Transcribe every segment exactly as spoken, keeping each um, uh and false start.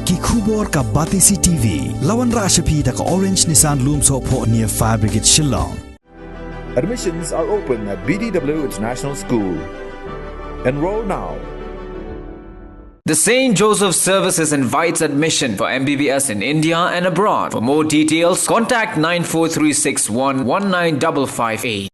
Ki khubor ka Batesi T V. La wanrah sha phi da ka Orange Nissan Lumsohphoh near Fire Brigade Shillong. Admissions are open at B D W International School. Enroll now. The Saint Joseph Services invites admission for M B B S in India and abroad. For more details, contact nine four three six one one nine double five eight.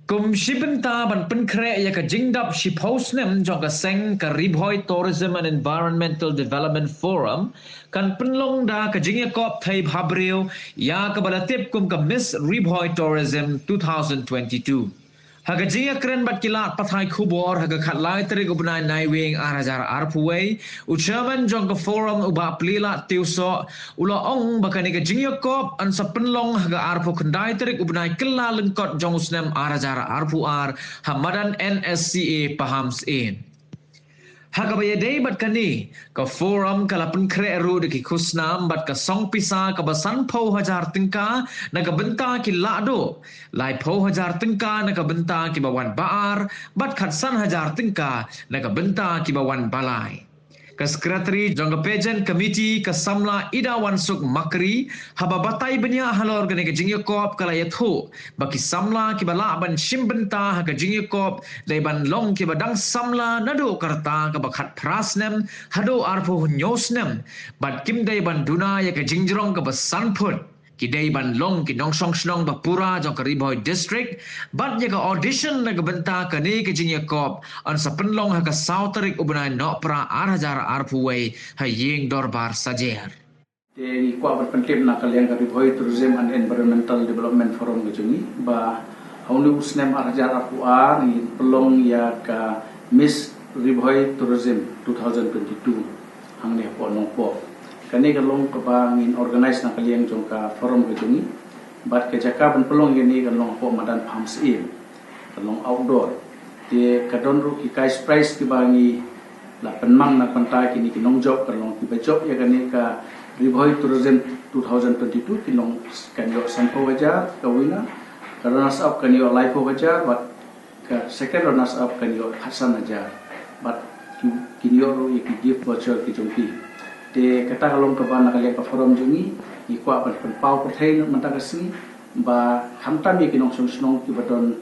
Kum shi bynta ban pynkhreh ïa ka jingdap shiphew snem jong ka seng ka Ri Bhoi Tourism and Environmental Development Forum kan pynlong da ka jingïakop thei bhabriew ïa kaba la tip kum ka Miss Ri Bhoi Tourism two thousand twenty-two. Ha ka jingïakren bad ki lad pathai khubor ha ka khatlai tarik u bnai Naiwieng ar hajar arphew wei, u chairman jong ka forum u Bah Plielad Tiewsoh u la ong ba kane ka jingïakop yn sa pynlong ha ka arphew khyndai tarik u bnai Kyllalyngkot jong u snem ar hajar arphew ar ha madan N S C A Pahamsyiem. Ha kaba ïadei bad kane, ka forum ka la pynkhreh ruh da ki khusnam bad ka song pisa kaba sanphew hajar tyngka na ka bynta ki lahduh, laiphew hajar tyngka na ka bynta kiba wan ba ar bad khatsan hajar tyngka na ka bynta kiba wan ba lai. Ka Secretary jong ka Pageant Committee, ka Samla Idawansuk Makri, haba batai bniah halor kane ka jingïakop ka la ïathuh ba ki samla kiba lah ban shim bynta ha ka jingïakop dei ban long kiba dang samla naduh ka rta kaba khatphra snem haduh arphew hynñiew snem bad kim dei ban duna ïa ka jingjrong kaba san phut. Ki dei ban long ki nongshong shnong ba pura jong ka Ri Bhoi District bad ïa ka audition na ka bynta kane ka jingïakop yn sa pynlong ha ka saw tarik u bnai Nohprah ar hajar arphew wei ha ïing dorbar Sajer. Te ngi kwah ban pyntip na ka liang ka Ri Bhoi Tourism and Environmental Development Forum ka jong ngi ba ha une u snem ar hajar arphew ar ngi pynlong ïa ka Miss Ri Bhoi Tourism two thousand twenty-two hangne hapoh Nongpoh. Kane ka long kaba ngin organize na ka liang jong ka forum ka jong ngi bad ka jaka ban pynlong ïa kane ka long hapoh madan Pahamsyiem. Ka long outdoor. Te ka don ruh ki cash prize kiba ngi la pynmang na ka bynta kine ki nongjop, ka long kiba jop ïa kane ka Ri Bhoi Tourism two thousand twenty-two ki long kan ïoh sanphew hajar ka winner, ka runners up kan ïoh laiphew hajar bad ka second runners up kan ïoh khatsan hajar bad ki, kin ïoh ruh ïa ki gift voucher ki jong ki. Te kata ka long kaba na ka liang ka forum jong ngi, ngi kwah ban pynpaw pyrthei na mynta ka sngi ba khamtam ïa ki nongshong shnong kiba don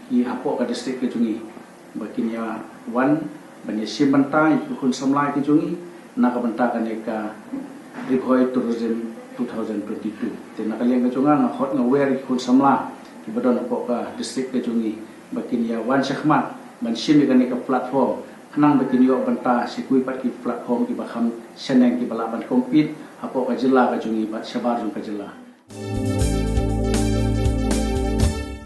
ki hapoh ka district ka jong ngi ba kin ïa wan ban ïa shim bynta ïa ki khun samla ki jong ngi na ka bynta kane ka Ri Bhoi Tourism two thousand twenty-two. Te na ka liang ka jong nga, nga khot nga wer ïa ki khun samla kiba don hapoh ka district ka jong ngi ba kin ïa wan shakhmat ban shim ïa kane ka platform khnang ba kin ïoh bynta sha kiwei pat ki platform kiba kham shaneng kiba lah ban compete hapoh ka jylla ka jong ngi bad shabar jong ka jylla.